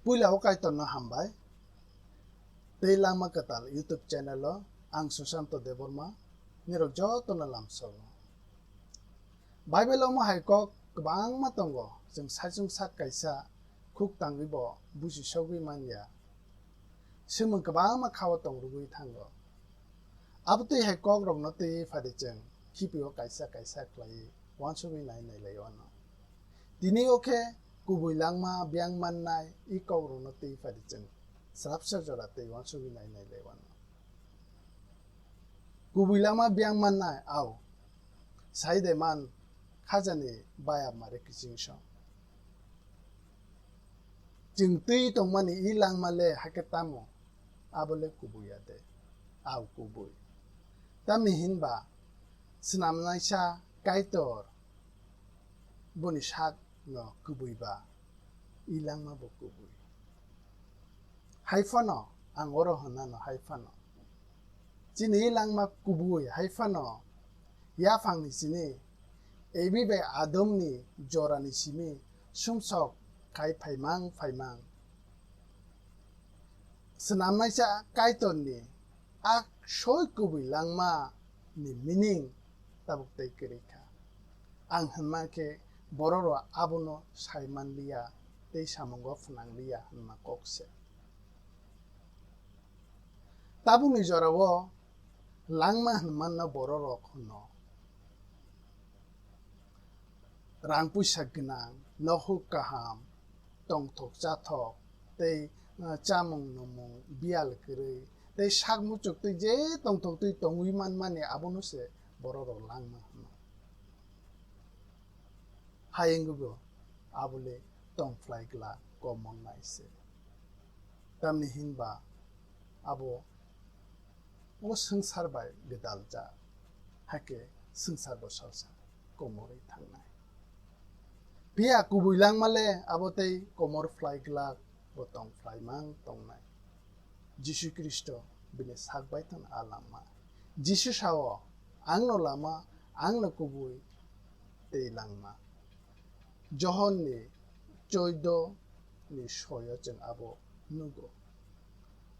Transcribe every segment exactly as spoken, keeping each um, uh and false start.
Puila o Kaitorno hambai. Tei Langma Kwtal YouTube channel o ang Susanto Debbarma nirok jotono lamsogo. Bible omo hai kok kwbangma tongo, chwng saichung sak kaisa khuk tangwi bo buji sogwi manya. Swngmung kwbangma khao tong rwgwi thango. Abotwi hai kokrokno twiwi phadi chwng khipio kaisa kaisa khlaiwi uansugwi nai nai lai wano. Tini o khe kubui langma biyang mannai i kokrokno twiwi phadi chwng swrapsa jora tei uansugwi nai nai lai wano. Kubui langma biyang mannai, au, sai de man khajani bayap mare kiching song. Chwng twi tongmani i langma le hakhe tamo? Abo le kubui ya de? Au, kubui. Tamni hinba swnamnaisa Kaitor boni sak no kubui ba, i langma bo kubui. Hai phano, ang oro hwnano hai phano. Chini i langma kubui hai phano, yaphangni chini Ebi bai Adomni jorani simi sumsok khai phaimang phaimang. Swnamnaisa Kaitorni a soi kubui langma ni meaning tabuk tei kwrwi kha. Ang hwnma khe borok rok abono sai man liya tei samungo phnang liya hwnma kok se. Tabukni jorao langma hwnma no borok rok hwno. Rang puisa gwnang, nokhuk kaham, tongthok chathok, tei, ah, chamung nungmung biyal kwrwi, tei sak muchuk tei je tongthok twi tongwi manmani abono se borok rok langma hwno. Hayungbo abole tongphlai glak komon nai se. Tamni hinba abo o swngchar bai gwdaljak, hakhe swngchar bo salsa komorwi thangnai. Phiya kubui langma le abo tei komor phlai glak bo tong phlaimang tongnai. Jisu Khristo bini sak bai tong a langma. Jisu sao, "Angno lama, angno kubui tei langma." Johon ni choido ni soyo chwng abo nugo.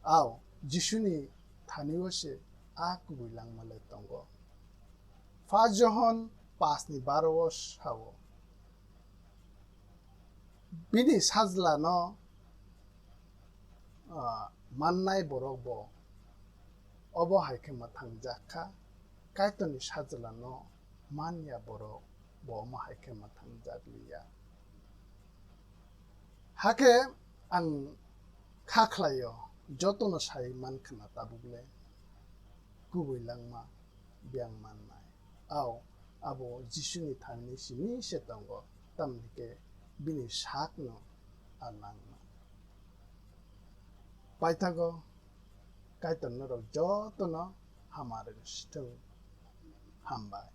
Ao, Jisuni thani o se a kubui langma le tongo. First Johon paanch ni baro o sao, bini sajlano, ah, mannai borok bo obo hai khe mwthang jak kha, Kaitorni sajlano man ya borok bo omo hai khe mwthang jak li ya. Hakhe ang kha khlai o, jotono sai man khna tabuk le kubui langma biyang mannai. Ao, abo Jisuni thani simi se tongo, tamni khe bini sakno a langma. Paithago Kaitor norok jotono hamari sithung. Hambai.